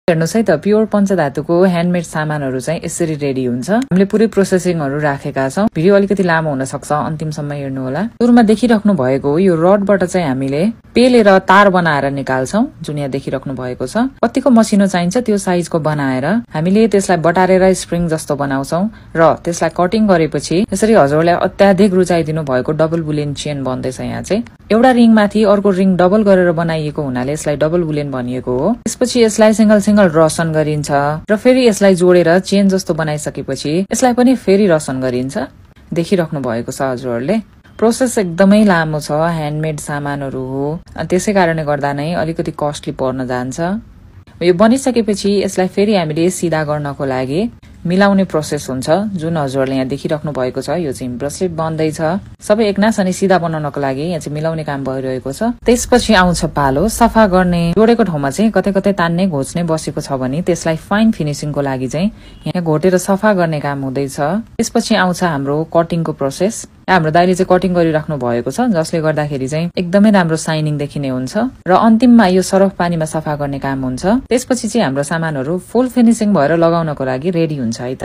हेर्नुस् है त प्योर पञ्चधातुको ह्यान्डमेड सामानहरु चाहिँ यसरी रेडी हुन्छ। हामीले पुरै प्रोसेसिङहरु राखेका छौं। भिडियो अलिकति लामो हुन सक्छ, अन्तिमसम्म हेर्नु होला। सुरुमा देखिराख्नु भएको यो रडबाट चाहिँ हामीले पेलेर तार बनाएर निकाल्छौं, जुन यहाँ देखिराख्नु भएको छ। कतिको मसिनो चाहिन्छ त्यो साइजको बनाएर हामीले त्यसलाई बटारेर स्प्रिङ जस्तो बनाउँछौं र त्यसलाई कटिङ गरेपछि यसरी हजुरले अत्याधिक रुचाइदिनु भएको डबल बुलेन चेन बन्दैछ। यहाँ चाहिँ एउटा रिङ माथि अर्को रिङ डबल गरेर बनाइएको हुनाले यसलाई डबल बुलेन भनिएको हो। त्यसपछि यसलाई सिंगल सिंगल रसन गरिन्छ र फेरि यसलाई जोडेर चेन जस्तो बनाइसकेपछि यसलाई पनि फेरि रसन गरिन्छ। देखिराख्नु भएको छ हजुरहरूले। प्रोसेस एकदमै लामो छ, ह्यान्डमेड सामानहरु हो, त्यसै कारणले गर्दा नै अलिकति कस्टली पर्न जान्छ। यो बनिसकेपछि यसलाई फेरि हामीले सिधा गर्नको लागि मिलाउने प्रोसेस हुन्छ, जुन हजुरले यहाँ देखिराख्नु भएको छ। यो चाहिँ ब्रेसलेट बन्दैछ। सबै एकनास अनि सिधा बनाउनको लागि यहाँ चाहिँ मिलाउने काम भइरहेको छ। त्यसपछि आउँछ पालो सफा गर्ने। जोडेको ठाउँमा चाहिँ कतै कतै तान्ने घोच्ने बसेको छ भने त्यसलाई फाइन फिनिशिङको लागि चाहिँ यहाँ घोटेर सफा गर्ने काम हुँदैछ। त्यसपछि आउँछ हाम्रो कटिङको प्रोसेस। हाम्रो दाइले चाहिँ कटिङ गरिराख्नु भएको छ, जसले गर्दाखेरि चाहिँ एकदमै राम्रो साइनिङ देखिने हुन्छ र अन्तिममा यो सरफ पानीमा सफा गर्ने काम हुन्छ। त्यसपछि चाहिँ हाम्रो सामानहरु फुल फिनिशिङ भएर लगाउनको लागि रेडी हुन्छ है त।